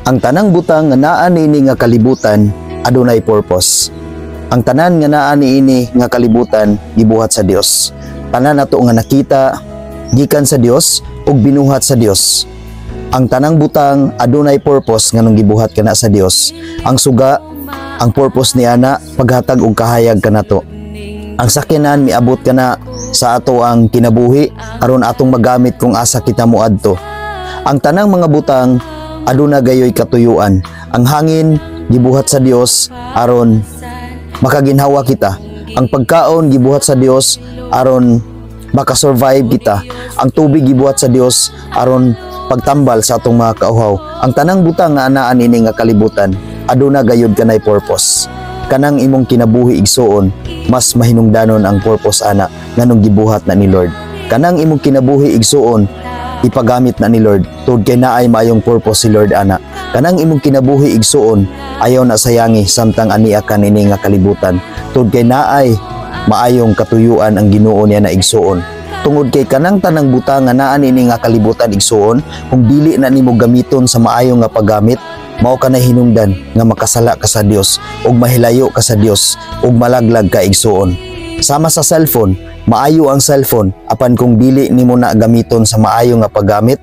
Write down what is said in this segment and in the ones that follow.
Ang tanang butang nga naa niini nga kalibutan adunay purpose. Ang tanan nga naa niini nga kalibutan gibuhat sa Dios. Tanan nato nga nakita gikan sa Dios ug binuhat sa Dios. Ang tanang butang adunay purpose nganong gibuhat kana sa Dios. Ang suga, ang purpose niya na paghatag og kahayag kanato. Ang sakyanan miabot kana sa ato ang kinabuhi aron atong magamit kung asa kita moadto. Ang tanang mga butang aduna gayoy katuyuan. Ang hangin gibuhat sa Dios aron makaginhawa kita. Ang pagkaon gibuhat sa Dios aron makasurvive kita. Ang tubig gibuhat sa Dios aron pagtambal sa atong mga kauhaw. Ang tanang butang nga anaa ini nga kalibutan aduna gayud kanay purpose. Kanang imong kinabuhi, igsuon, mas mahinungdanon ang purpose ana nganong gibuhat na ni Lord. Kanang imong kinabuhi, igsuon, ipagamit na ni Lord tungod kay naay maayong purpose si Lord ana. Kanang imong kinabuhi, igsuon, ayaw na sayangi samtang ania ka nini nga kalibutan tungod kay naay maayong katuyuan ang Ginoo niya na, igsuon. Tungod kay kanang tanang butang nga naa niini nga kalibutan, igsuon, kung dili na nimo gamiton sa maayo nga paggamit, mao ka na hinungdan nga makasala ka sa Dios ug mahilayo ka sa Dios ug malaglag ka, igsuon. Sama sa cellphone, maayo ang cellphone, apan kung dili nimo na gamiton sa maayo nga paggamit,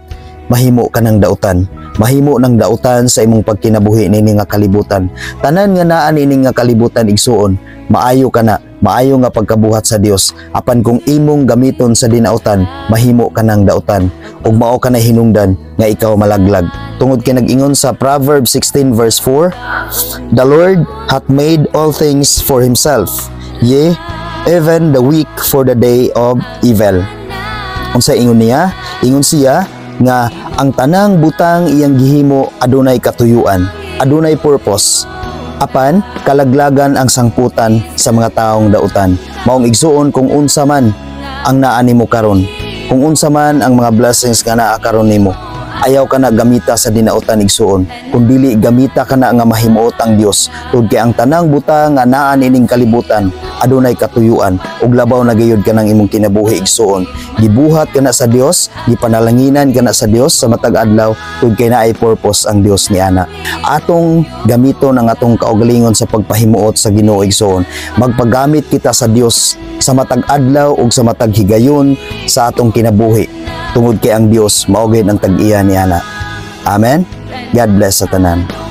mahimo ka ng dautan. Mahimo ng dautan sa imong pagkinabuhi nini nga kalibutan. Tanan nga naa niini nga kalibutan, igsuon, maayo ka na, maayo nga pagkabuhat sa Dios. Apan kung imong gamiton sa dinautan, mahimo ka ng dautan ug mao ka na hinungdan nga ikaw malaglag. Tungod kay nag-ingon sa Proverbs 16 verse 4, "The Lord hath made all things for himself, yea, even the weak for the day of evil." Unsa ingon niya? Ingon siya nga ang tanang butang iyang gihimo adunay katuyuan, adunay purpose. Apan kalaglagan ang sangputan sa mga taong dautan. Maong igsuon, kung unsa man ang naa nimo karon, kung unsa man ang mga blessings nga naa karon nimo, ayaw ka na gamita sa dinautan, igsuon. Kung dili, gamita ka na nga mahimuot ang Dios. Tungod kay ang tanang butang nga naa nining kalibutan adunay katuyuan ug labaw na gayud kanang imong kinabuhi, igsuon. Gibuhat ka na sa Dios, gipanalanginan ka na sa Dios sa matag adlaw tungod kay naay purpose ang Dios ni ana. Atong gamiton ang atong kaugalingon sa pagpahimuot sa Ginoo, igsuon. Magpagamit kita sa Dios sa matag adlaw ug sa matag higayon sa atong kinabuhi. Tungod kay ang Dios mao gyud ang tag-iya ni ana. Amen. God bless sa tanan.